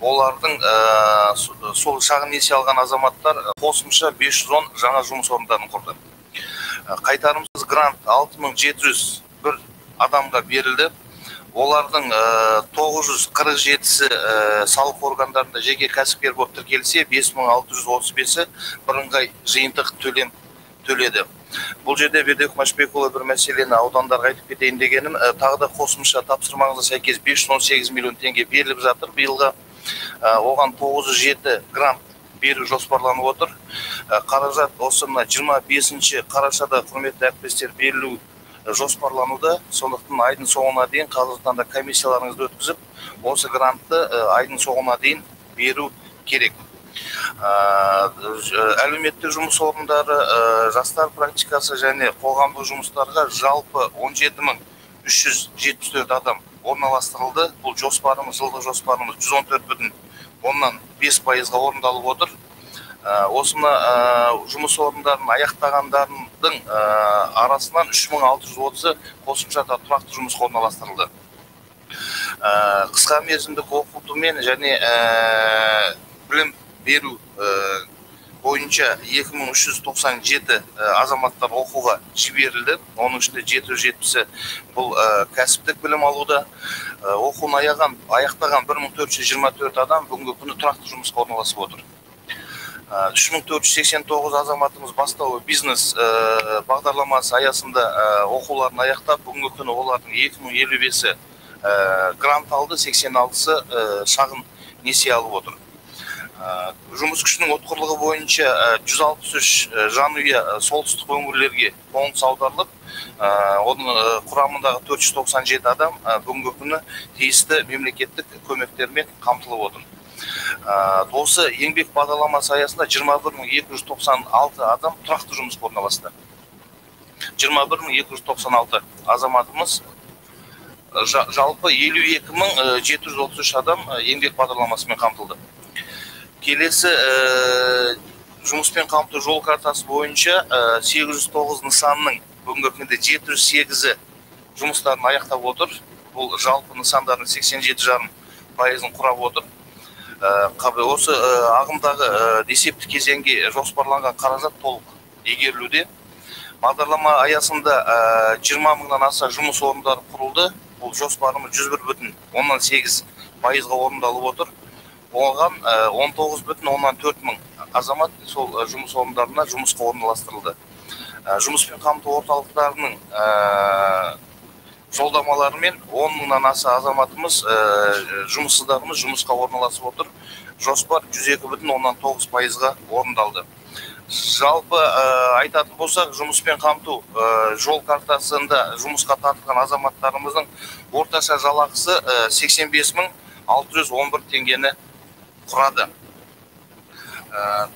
Олардың сол шағын несие алған азаматтар қосымша 510 жаңа жұмыс орындарын құрды. Қайтарымсыз грант 6701 адамға берілді. Олардың 947-сі салық органдарында жеке кәсіпкер болып тіркелсе, 5635-і бірыңғай жиынтық төлем төледі. Бұл жерде Бердібек Машбекұлы бір мәселені аудандарға айтып кетейін дегенім, тағы да қосымша тапсырмаңызға сәйкес 518 миллион теңге беріліп жатыр биылғы. Оған 907 грант беру жоспарланып отыр. Қаражат осы мына 25 қарашада, құрметті әріптестер, берілу жоспарлануда. Сондықтан айдың соңына дейін қазіргі таңда комиссияларыңызды өткізіп, осы грантты айдың соңына дейін беру керек. Әлеуметтік жұмыс орындары, жастар практикасы және қоғамдық жұмыстарға жалпы 17374 адам орналастырылды. Бұл жоспарымыз, жылдық жоспарымыз 114,5%-ға орындалып отыр. Осыны жұмыс орындарын аяқтағандардың арасынан 3630-ы қосымша тұрақты жұмысқа орналастырылды. Қысқа мерзімдік оқытумен және білім беру бойынша 2397 азаматтар оқуға жіберілді. Оның ішінде 770-і бұл кәсіптік білім алуда. Оқуын аяқтаған 1424 адам бүгінгі күні тұрақты жұмысқа орналасып отыр. 3489 азаматымыз бастау бизнес бағдарламасы аясында оқуларын аяқтап, бүгінгі күні олардың 2055-і грант алды, 86-сы шағын несие алып отыр. Жұмыс күшінің ұтқырлығы бойынша 163 жанұя солтүстік өңірлерге қоныс аударылып, оның құрамындағы 497 адам бүгінгі күні тиісті мемлекеттік көмектермен қамтылып отыр. Осы еңбек бағдарламасы аясында 21296 адам тұрақты жұмысқа орналасты. 21296 азаматымыз, жалпы 52733 адам еңбек бағдарламасымен қамтылды. Келесі жұмыспен қамту жол картасы бойынша 809 нысанның бүгінгі күнде 708-і жұмыстарын аяқтап отыр. Бұл жалпы нысандардың 87,5%-ын құрап отыр. Осы ағымдағы есепті кезеңге жоспарланған қаражат толық игерілуде. Бағдарлама аясында 20 мыңнан аса жұмыс орындары құрылды. Бұл жоспарымыз 101,8%-ға орындалып отыр. Оған 19,4 мың азамат сол жұмыс орындарына жұмысқа орналастырылды. Жұмыспен қамту орталықтарының жолдамаларымен 10 мыңнан аса азаматымыз, жұмыссыздарымыз жұмысқа орналасып отыр. Жоспар 102,9%-ға орындалды. Жалпы айтатын болсақ, жұмыспен қамту жол картасында жұмысқа тартылған азаматтарымыздың орташа жалақысы 85 611 теңгені құрады.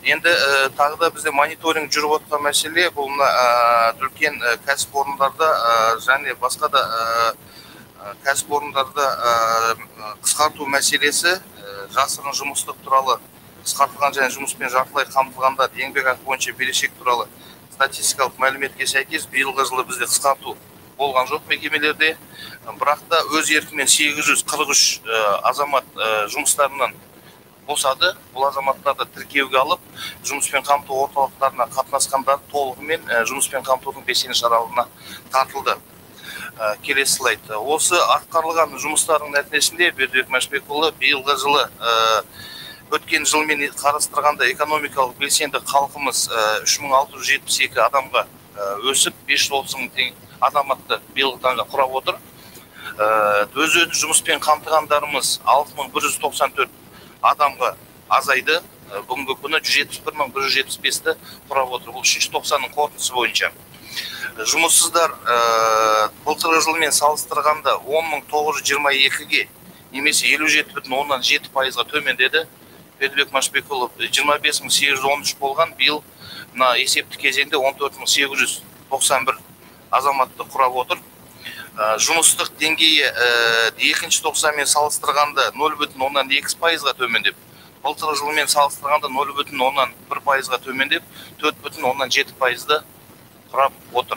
Енді тағы да бізде мониторинг жүріп отқан мәселе бұл мына үлкен кәсіпорындарда және басқа да кәсіпорындарда қысқарту мәселесі, жасырын жұмыстық туралы, қысқартылған және жұмыспен жартылай қамтылғандар еңбекақы бойынша берешек туралы статистикалық мәліметке сәйкес биылғы жылы бізде қысқарту болған жоқ мекемелерде, бірақ та өз еркімен 843 азамат жұмыстарынан босады. Бұл азаматтарды тіркеуге алып, жұмыспен қамту орталықтарына қатынасқандар толығымен жұмыспен қамтудың белсенді шараларына тартылды. Келесі слайд. Осы атқарылған жұмыстардың нәтижесінде, Бердібек Мәшбекұлы, биылғы жылы өткен жылмен қарастырғанда экономикалық белсенді халқымыз 3672 адамға өсіп, 530 мың азаматты биылғы таңға құрап отыр. Өз өзін жұмыспен қамтығандарымыз 6194 адамға азайды. Бүгінгі күні 171175-ті құрап отыр. Бұл үшінші тоқсанның қорытындысы бойынша. Жұмыссыздар былтырғы жылмен салыстырғанда 10922-ге немесе 57,7%-ға төмендеді. Бердібек Машбекұлы, 25813 болған, биыл мына есепті кезеңде 14891 азаматты құрап отыр. Жұмыстық деңгейі екінші тоқсанмен салыстырғанда 0,2%-ға төмендеп, былтырғы жылмен салыстырғанда 0,1%-ға төмендеп, 4,7%-ды құрап отыр.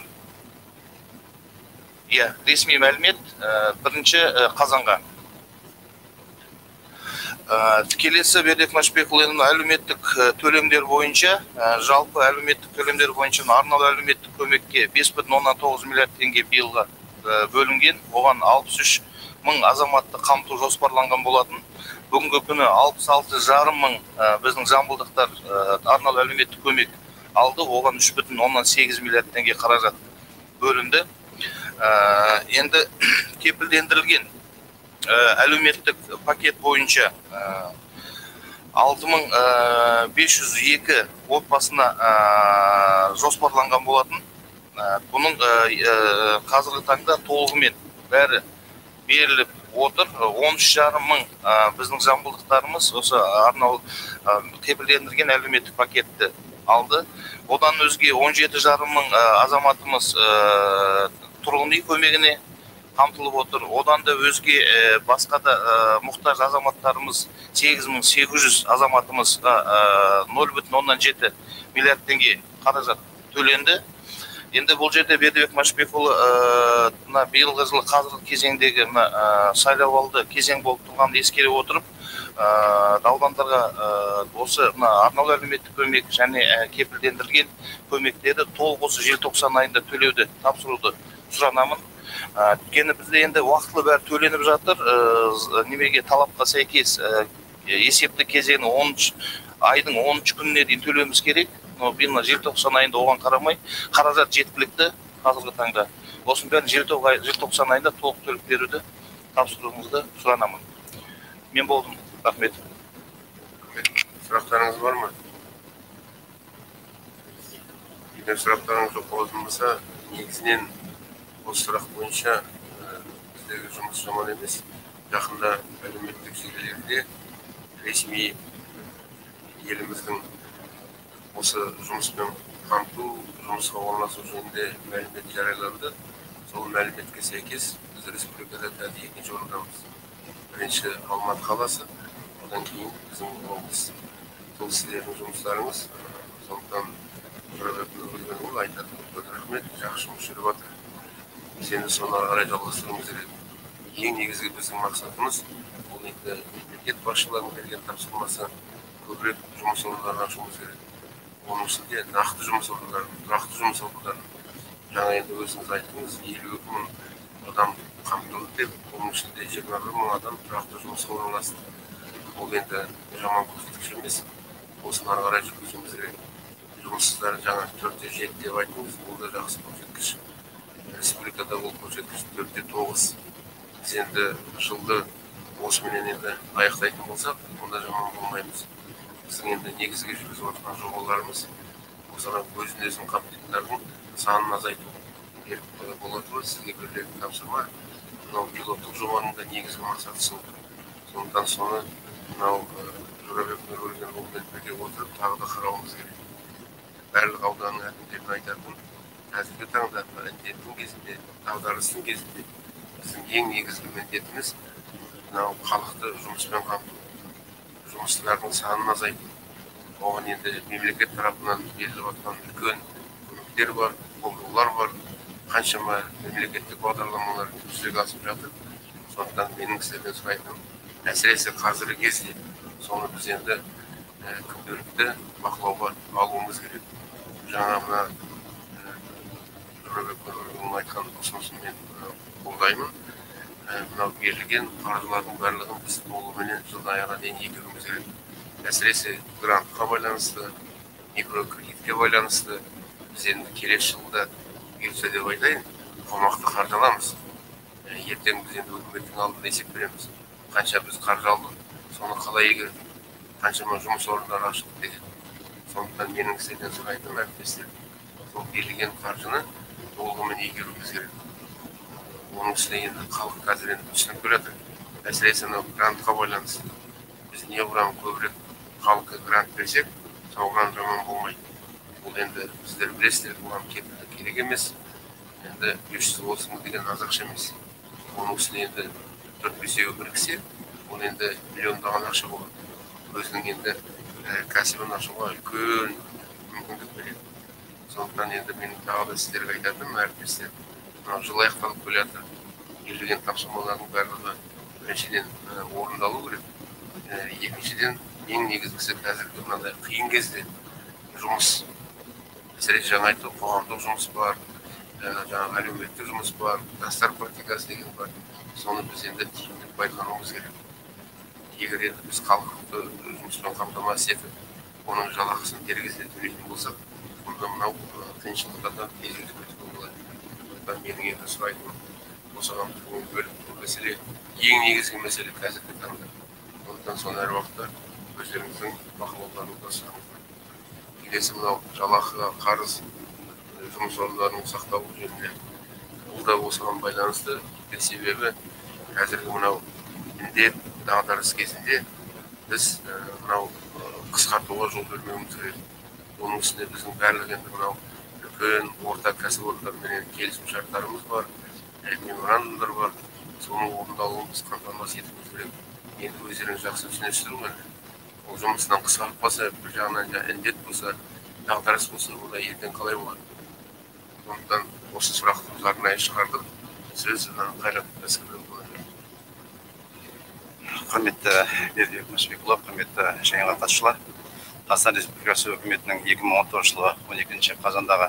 Иә, ресми мәлімет бірінші қазанға. Келесі Бердібек Машбекұлы, әлеуметтік төлемдер бойынша, жалпы әлеуметтік төлемдер бойынша арнаулы әлеуметтік көмекке 5,9 миллиард теңге биылға бөлінген. Оған 63 мың азаматты қамту жоспарланған болатын. Бүгінгі күні 66,5 мың біздің жамбылдықтар арнаулы әлеуметтік көмек алды. Оған 3,8 миллиард теңге қаражат бөлінді. Енді кепілдендірілген әлеуметтік пакет бойынша 6502 отбасына жоспарланған болатын. Бұның қазіргі таңда толығымен бәрі беріліп отыр. 13,5 мың біздің жамбылдықтарымыз осы арнаулы кепілдендірілген әлеуметтік пакетті алды. Одан өзге 17,5 мың азаматымыз тұрғын үй көмегіне қамтылып отыр. Одан да өзге басқа да мұқтаж азаматтарымыз 8800 азаматымызға 0,7 миллиард теңге қаражат төленді. Енді бұл жерде Бердібек Машбекұлы, мына биылғы жылы қазіргі кезеңдегі мына сайлауалды кезең болып тұрғанын ескере отырып, аудандарға осы мына арнаулы әлеуметтік көмек және кепілдендірілген көмектерді толық осы желтоқсан айында төлеуді тапсыруды сұранамын. Өйткені бізде енді уақытылы бәрі төленіп жатыр. Немеге талапқа сәйкес есепті кезеңі айдың 10 күніне дейін төлеуіміз керек. Но биыл желтоқсан айында оған қарамай қаражат жеткілікті қазіргі таңда. Осының бәрін желтоқсан айында толық төлеп беруді тапсыруыңызды сұранамын. Мен болдым. Рахмет. Сұрақтарыңыз бар ма? Егер сұрақтарыңыз жоқ болатын болса, негізінен осы сұрақ бойынша біздегі жұмыс жаман емес. Жақында әлеуметтік желілерде ресми еліміздің осы жұмыспен қамту, жұмысқа орналасу жөнінде мәлімет жарияланды. Сол мәліметке сәйкес біз республикада дәл екінші орындамыз. Бірінші Алматы қаласы, одан кейін біздің облыс. Сол сіздердің жұмыстарыңыз, сондықтан Жорабек Нұргүлбекұлы айтады, көп рахмет, жақсы жұмыс жүріп жатыр. Біз енді соны ары қарай жалғастыруымыз керек. Ең негізгі біздің мақсатымыз ол енді мемлекет басшыларының берген тапсырмасы, көбірек жұмыс орындарын ашуымыз керек. Оның ішінде нақты жұмыс орындарын, тұрақты жұмыс орындарын. Жаңа енді өзіңіз айттыңыз, 52 мың адам қамтылды деп, оның ішінде 21 мың адам тұрақты жұмысқа орналасты. Ол енді жаман көрсеткіш емес, осыны ары қарай жүргізуіміз керек. Жұмыссыздар жаңа 4,7 деп айттыңыз, бұл да жақсы көрсеткіш. Республикада ол көрсеткіш 4,9. Біз енді жылды осыменен енді аяқтайтын болсақ, онда жаман болмаймыз. Біздің енді негізгі жүргізіп жатқан жобаларымыз осыған өзін өзін қамтитындардың санын азайту. Берік Болатұлы, сізге берілетін тапсырма, мынау пилоттық жобаның да негізгі мақсаты сол. Сондықтан соны мынау Жорабек Нұргүлбекұлымен бірге отырып тағы да қарауымыз керек. Барлық ауданның әкімдеріне айтатын, қазіргі таңда індеттің кезінде, дағдарыстың кезінде біздің ең негізгі міндетіміз мынау халықты жұмыспен қамту, жұмыссыздардың санын азайту. Оған енді мемлекет тарапынан беріліп жатқан үлкен көмектер бар, қолдаулар бар, қаншама мемлекеттік бағдарламалар жүзеге асып жатыр. Сондықтан менің сіздерден сұрайтыным, әсіресе қазіргі кезде соны біз енді күнделікті бақылауға алуымыз керек. Жаңа мына Жорабек Нұргүлбекұлының айтқан ұсынысын мен қолдаймын. Мынау берілген қаржылардың барлығын біз толығыменен жылдың аяғына дейін игеруіміз керек. Әсіресе грантқа байланысты, микрокредитке байланысты біз енді келесі жылда бұйыртса деп айтайын, қомақты қаржы аламыз. Ертең біз енді үкіметтің алдында есеп береміз. Қанша біз қаржы алдық, соны қалай игердік, қаншама жұмыс орындары ашылды деген. Сондықтан менің сіздерден сұрайтыным, әріптестер, сол берілген қаржыны толығымен игеруіміз керек. Оның үстіне енді халық қазір енді түсініп келе жатыр. Әсіресе мынау грантқа байланысты. Біз неғұрлым көбірек халыққа грант берсек, соған жаман болмайды. Бұл енді сіздер білесіздер, бұған кепілдік керек емес. Енді 530 мың деген аз ақша емес. Оның үстіне енді 4-5-еуі біріксе, ол енді миллиондаған ақша болады. Өзінің енді кәсібін ашуға үлкен мүмкіндік береді. Сондықтан енді менің тағы да сіздерге айтатыным, әріптестер, мынау жыл аяқталып келе жатыр. Берілген тапсырмалардың барлығы біріншіден орындалу керек. Екіншіден, ең негізгісі қазіргі мынандай қиын кезде жұмыс, әсіресе жаңа айттық, қоғамдық жұмыс бар, жаңағы әлеуметтік жұмыс бар, жастар практикасы деген бар. Соны біз енді тиімді пайдалануымыз керек. Егер енді біз халықты жұмыспен қамтамасыз етіп, оның жалақысын дер кезінде төлейтін болсақ, онда мынау қиыншылықтардан тез өтіп кетуге болады. Сондықтан менің енді сұрайтыным, осыған көңіл бөліп, бұл мәселе ең негізгі мәселе қазіргі таңда. Сондықтан соны әр уақытта өздеріңіздің бақылауларыңызда ұстаңыздар. Келесі мынау жалақыға қарыз жұмыс орындарының сақталуы жөнінде, бұл да осыған байланысты. Себебі қазіргі мынау індет, дағдарыс кезінде біз мынау қысқартуға жол бермеуіміз керек. Оның үстіне біздің барлық енді мынау үлкен орта кәсіпорындарменен келісімшарттарымыз бар, меморандумдар бар, соның орындалуын біз қамтамасыз етуіміз керек. Енді өздеріңіз жақсы түсінесіздер ғой, ол жұмысынан қысқарып қалса, бір жағынан індет болса, дағдарыс болса, онда ертең қалай болады? Сондықтан осы сұрақты біз арнайы шығардық. Сөз Қайрат Әскербекұлы. Құрметті Бердібек Мәшбекұлы, құрметті жиынға қатысушылар, Қазақстан Республикасы Үкіметінің 2019 жылғы 12 қазандағы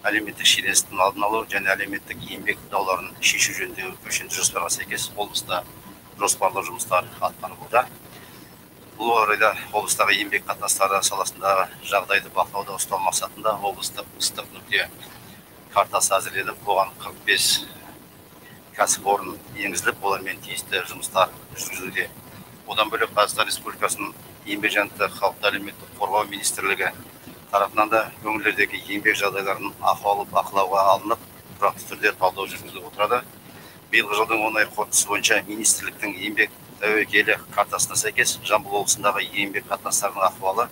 әлеуметтік шиеленістің алдын алу және әлеуметтік еңбек дауларын шешу жөніндегі кешенді жоспарға сәйкес облыста жоспарлы жұмыстар атқарылуда. Бұл орайда облыстағы еңбек қатынастары саласындағы жағдайды бақылауда ұстау мақсатында облыстық ыстық нүкте картасы әзірленіп, оған 45 кәсіпорын енгізіліп, олармен тиісті жұмыстар жүргізілуде. Одан бөлек Қазақстан Республикасының Еңбек және халықты әлеуметтік қорғау министрлігі тарапынан да өңірлердегі еңбек жағдайларының ахуалы бақылауға алынып, тұрақты түрде талдау жүргізіліп отырады. Биылғы жылдың 10 ай қорытындысы бойынша министрліктің еңбек тәуекелі картасына сәйкес Жамбыл облысындағы еңбек қатынастарының ахуалы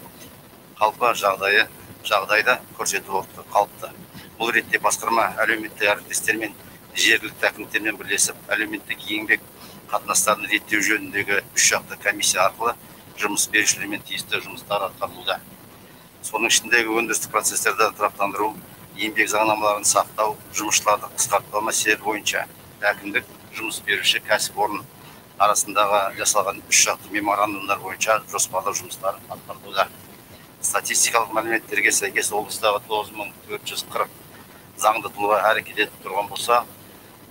қалпы жағдайды көрсетіп қалыпты. Бұл ретте басқарма әлеуметтік әріптестермен, жергілікті әкімдіктермен бірлесіп, әлеуметтік еңбек қатынастарын реттеу жөніндегі үш жақты комиссия арқылы жұмыс берушілермен тиісті жұмыстар атқарылуда. Соның ішіндегі өндірістік процестерді тұрақтандыру, еңбек заңнамаларын сақтау, жұмысшыларды қысқартпау мәселелері бойынша әкімдік, жұмыс беруші кәсіпорын арасындағы жасалған үш жақты меморандумдар бойынша жоспарлы жұмыстар атқарылуда. Статистикалық мәліметтерге сәйкес облыстағы 9440 заңды тұлға әрекет етіп тұрған болса,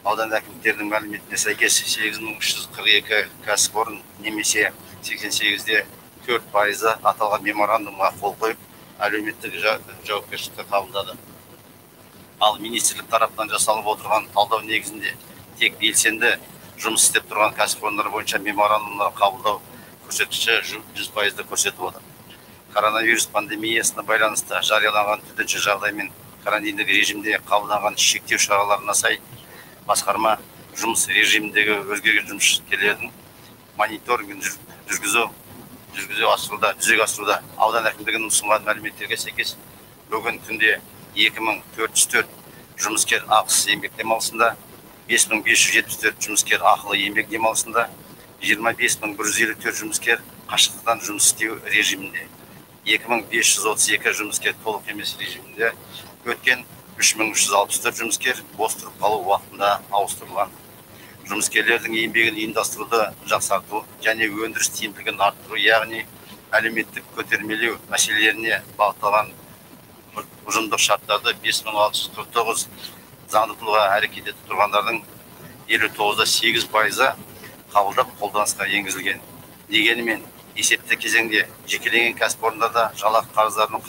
аудан әкімдіктерінің мәліметіне сәйкес 8342 кәсіпорын немесе 88,4% аталған меморандумға қол қойып, әлеуметтік жауапкершілікті қабылдады. Ал министрлік тарапынан жасалып отырған талдау негізінде тек белсенді жұмыс істеп тұрған кәсіпорындар бойынша меморандумдар қабылдау көрсеткіші 100% көрсетіп отыр. Коронавирус пандемиясына байланысты жарияланған төтенше жағдай мен карантиндік режимде қабылданған шектеу шараларына сай басқарма жұмыс режиміндегі өзгерген жұмыскерлердің мониторингін жүзеге асыруда. Аудан әкімдігінің ұсынған мәліметтерге сәйкес бүгін түнде 2404 жұмыскер ақысыз еңбек демалысында, 5574 жұмыскер ақылы еңбек демалысында, 25154 жұмыскер қашықтықтан жұмыс істеу режимінде, 2532 жұмыскер толық емес режимінде өткен, 3364 жұмыскер бос тұрып қалу уақытында ауыстырылған. Жұмыскерлердің еңбегін ұйымдастыруды жақсарту және өндіріс тиімділігін арттыру, яғни әлеуметтік көтермелеу мәселелеріне бағытталған ұжымдық шарттарды 5649 заңды тұлға әрекет етіп тұрғандардың 59,8% қабылдап қолданысқа енгізілген. Дегенмен есепті кезеңде жекелеген кәсіпорындарда жалақы қарыздарының